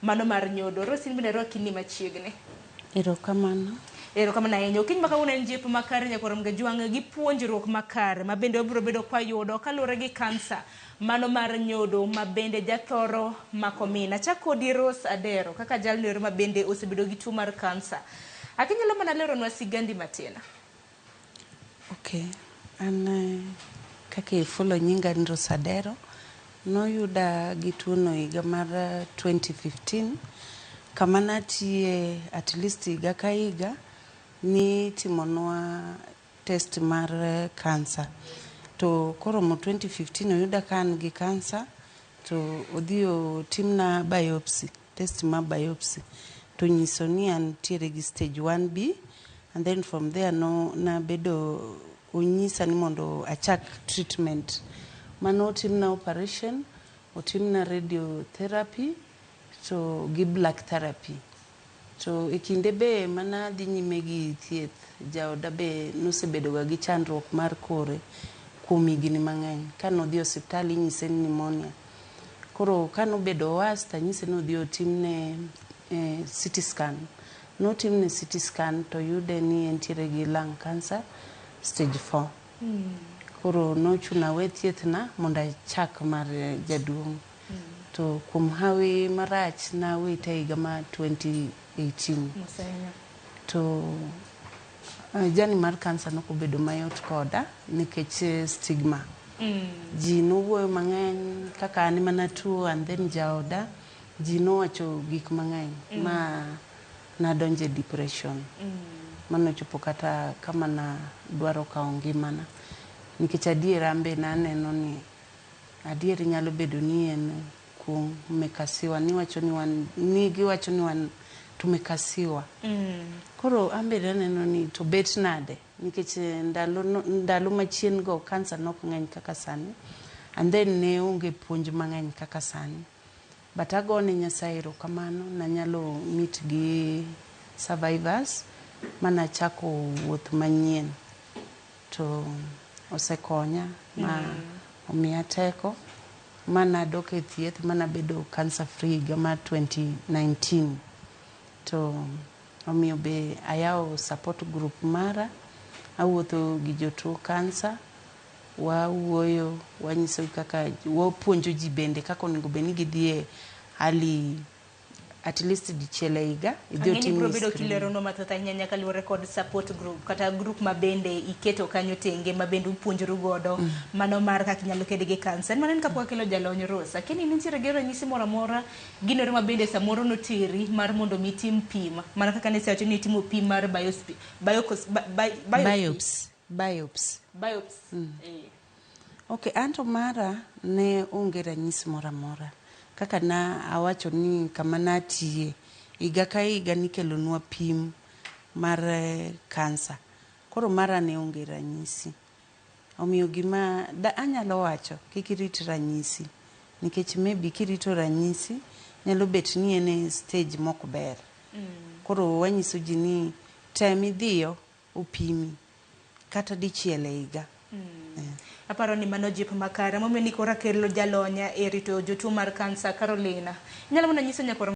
mano mar nyodo. Rose, in bende arwaki ni machiegni. Erokamano. Erokamano ahinya. Okinyi ma kawuono en jip makare nyakwar Mgajwang' gi puonjruok makare ma bende wabiro bedo kwayudo kaluwore gi kansa mano mar nyodo ma bende jathoro mako min. Achak kodi Rose Adero kaka jalno ero ma bende osebedo gi tuo mar kansa. Akinyalo mana leronwa sigandi matin. Ok, an kaka ifulo nyinga ni Rose Adero, noyuda gi tuono higa mar 2015 kama natiye at least higa ka higa nitimonwa test mar kansa. To koromo 2015 oyuda ka an gi kansa to odhi otimna biopsy, test mar biopsy to nyiso ni antiere gi stage 1B and then from there no nabedo onyisa ni mondo achak treatment. Mano otimna operation, otimna radiotherapy to gi black therapy. To e kinde be mana dhi nyime gi thieth, jaoda be nosebedo ga gi chandruok mar kore kuom higni mang'eny. Kanodhi e osiptal inyise ni pneumonia. Koro kanobedo worse tanyise ni odhi otimne CT scan. Notimne CT scan to oyude ni entiere gi lung cancer stage 4. Koro nochuno awe thieth na mondo achak mar jaduong'. To kuom hawi marach nawite higa mar 2018. Mos ahinya. To journey mar kansa nokobedo mayot koda nikech stigma. Ji nowuoyo mang'eny kaka an ema natuo and then jaoda, ji nowacho gik mang'eny ma nadonje depression. Manochopo kata kama nadwaro kawo ngimana. Nikech adier an be naneno ni adier nyalo bedo ni en kuong' mmekasiwa niwacho ni wan ni giwacho ni wan tumekasiwa. Koro an be naneno ni to bet nade nikech ndalo no, ndalo machien go kansa nok ng'eny kaka sani and then ne onge puonj mang'eny kaka sani. But agone Nyasaye erokamano nanyalo meet gi survivors manachako wuoth manyien to osekonya ma omiya teko manadok e thieth manabedo cancer free higa mar 2019 to omiyo be ayawo support group mara awuotho gi jotuo kansa wawuoyo wanyiso kaka wapuonjo ji bende kaka onego bed ni gidhi e early at least dichiel e higa idhi Ang'e ni otimni biro bedo screening. kileronwa mathoth ahinya nyaka luwore kod support group kata group ma bende iketo kanyo tenge ma bende upuonjoru godo mano mar kaka inyalo ked gi kansa. En mana ni kapok akelo jalony Rose, akia ni nitiere gi ranyisi moro amora ginore ma bende samoro noteri mar mondo mi itim pim mana kaka nisewacho ni itimo pim mar biopsy, biopsy. Biopsy. Biopsy. Eh. Ok, anto mara ne onge ranyisi moro amora. Kaka na awacho ni kama natiye, higa ka higa nikelonwa pim mar kansa. Koro mara ne onge ranyisi. Omiyo gima da anyalo wacho, kik irit ranyisi. Nikech maybe kirito ranyisi, nyalo bet ni en e stage mok ber. Koro wanyiso ji ni tem idhiyo opimi kata dichiel e higa. Aparo ni mano jip makare momiyo ni koro akelo jalony e rito jotuo mar kansa Carolina. Inyalo mana nyiso nyakwar